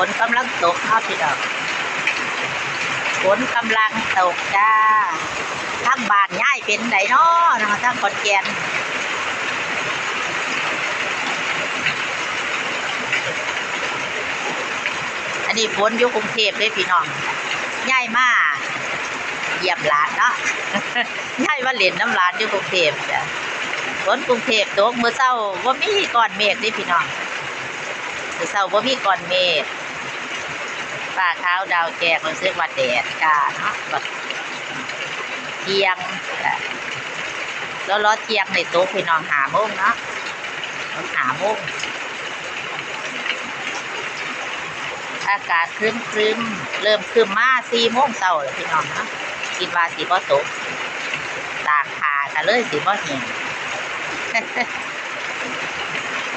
ຝົນກຳລັງຕົກເນາະພີ່ນ້ອງ ຝົນກຳລັງຕົກຈ້າ. ທາງບ້ານຍາຍເປັນໃດເນາະ ທາງຂອນແກ່ນ? ອັນນີ້ຝົນຢູ່ກຸງເທບເດ້ພີ່ນ້ອງ ຍາຍມາຢ້ຽມຫຼານເນາະ ຍາຍມາຫຼິ້ນນຳຫຼານຢູ່ກຸງເທບຈ້າ. ຝົນກຸງເທບຕົກ ມື້ເຊົ້າບໍ່ມີກ້ອນເມກເດ້ພີ່ນ້ອງ ມື້ເຊົ້າບໍ່ມີກ້ອນເມກ ຟ້າຂາວດາວແຈ້ງ ຮູ້ສຶກວ່າແດດຈ້າເນາະ. ທ່ຽງ ລໍໆທ່ຽງໄດ້ຕົກພີ່ນ້ອງ ຫ້າໂມງເນາະ ຫ້າໂມງ. ອາກາດຄຶ້ມໆ ເລີ່ມຄຶ້ມມາສີ່ໂມງເຊົ້າແລ້ວພີ່ນ້ອງເນາະ ຄິດວ່າຊິບໍ່ຕົກ ຕາກຜ້າກໍເລີຍຊິບໍ່ແຫ້ງ.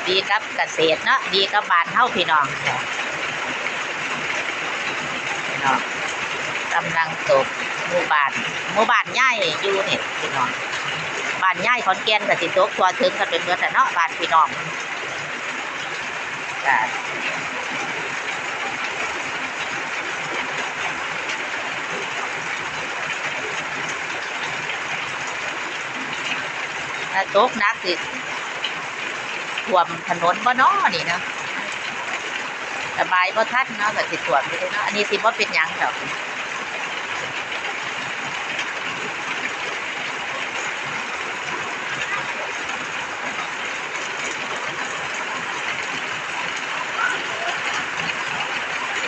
ດີກັບກະເສດເນາະ ດີກັບບ້ານເຮົາພີ່ນ້ອງ ເນາະ ກຳລັງຕົກ. ໝູ່ບ້ານ ໝູ່ບ້ານຍາຍຢູ່ນີ້ພີ່ນ້ອງ ບ້ານຍາຍຂອນແກ່ນກໍຊິຕົກທົ່ວເຖິງກັນໄປເບິດແຫຼະເນາະ ບ້ານພີ່ນ້ອງ. ຖ້າຕົກໜັກຊິຖ້ວມຖະໜົນບໍ່ນໍນີ້ເນາະ ລະບາຍບໍ່ທັນເນາະ ກໍຊິຖ້ວມຢູ່ເດເນາະ. ອັນນີ້ຊິບໍ່ເປັນຫຍັງດອກ